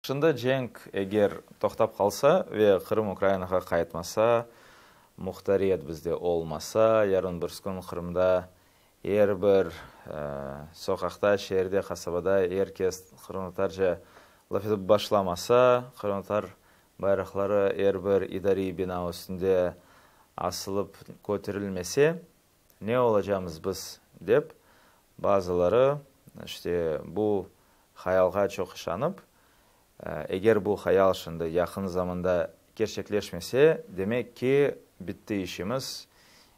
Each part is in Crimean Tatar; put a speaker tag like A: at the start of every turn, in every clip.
A: Şimdi cenk eger toqtap qalsa ve Qırım Ukrainağa qaytmasa, muhtariyet bizde olmasa, yarın-birsi kün Qırımda er bir soqaqta, şeerde, qasabada er kes qırımtatarca laf etip başlamasa, qırımtatar bayraqları er bir idariy bina üstünde asılıp köterilmese, Ne olacamız biz? dep, bazıları, işte, bu hayalğa çoq işanıp, eger bu hayal şimdi yaqın zamanda kerçekleşmese, demek ki, bitti işimiz,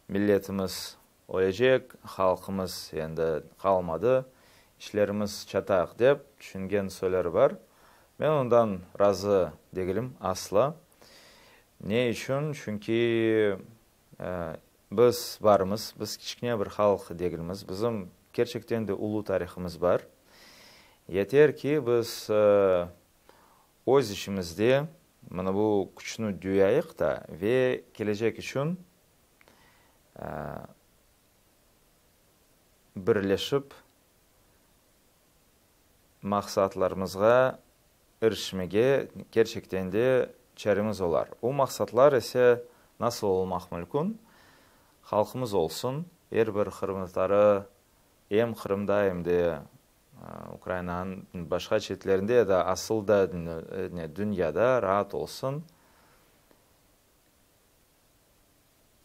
A: milletimiz ölecek, halqımız endi qalmadı, işlerimiz çataq dep tüşüngen soyları bar. Men ondan razı degilim asla. Ne içün? Çünki Biz barmız, biz kiçkine bir halq degilmiz, bizim kerçekten de ulu tarihımız bar. Yeter ki, biz öz içimizde mına bu küçni duyayıq da ve kelecek içün birleşip maqsatlarımızğa irişmege kerçekten de çaremiz olar. O maqsatlar ise nasıl olmaq mülkün? Halqımız olsun, er bir qırımtatarı em Qırımda, em de Ukrainanıñ başqa çetlerinde ya da asıl da dünyada raat olsun,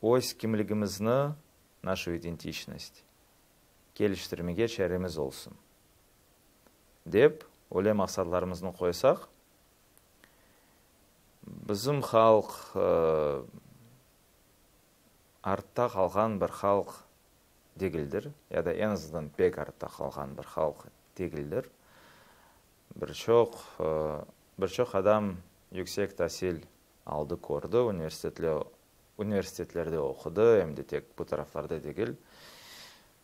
A: öz kimligimizni, naşu identiçnost, keliştirmege çaremiz olsun, dep öyle maqsatlarımıznı qoysaq, bizim halq artta qalğan bir halq degildir, ya da eñ azından pek artta qalğan bir halq degildir. Bir çoq, bir çoq adam yüksek tasil aldı, kördi, universitetlerde oqudı, em de tek bu taraflarda degil,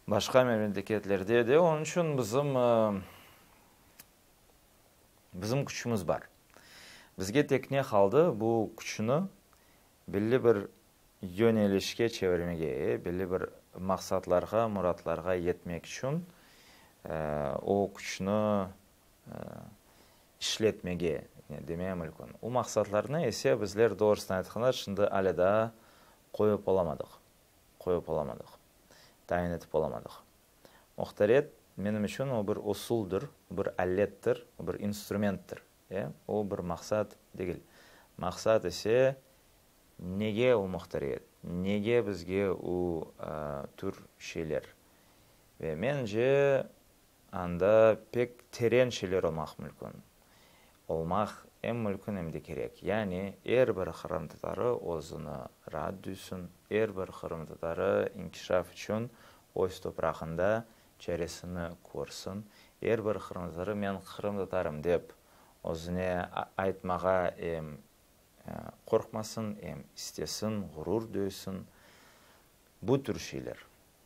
A: başqa memleketlerde de. Onıñ içün bizim, bizim küçümiz bar. Bizge tek ne qaldı, bu küçüni belli bir yönelişke çevirmege, belli bir maqsatlarğa, muratlarğa yetmek içün o küçni işletmege demeye mülkün. O maqsatlarnı ise bizler, doğrusını aytqanda, şimdi alâ daa qoyıp olamadıq, qoyıp olamadıq, tayin etip olamadıq. Muhtariyet menim içün o bir usuldır, bir alettir, bir instrumenttir, o bir maqsat degil. Maqsat ise nege o muhtariyet, nege bizge o tür şeyler? Ve mence, Anda pek teren şeyler olmaq mülkün. Olmaq em mülkün, em de kerek. Yani er bir qırımtatarı özüni raat duysun, er bir qırımtatarı inkişaf içün öz toprağında çaresini körsin, er bir qırımtatarı men qırımtatarım dep özüne aytmağa em qorqmasın, em istesin, ğurur duysun. Bu tür şeyler.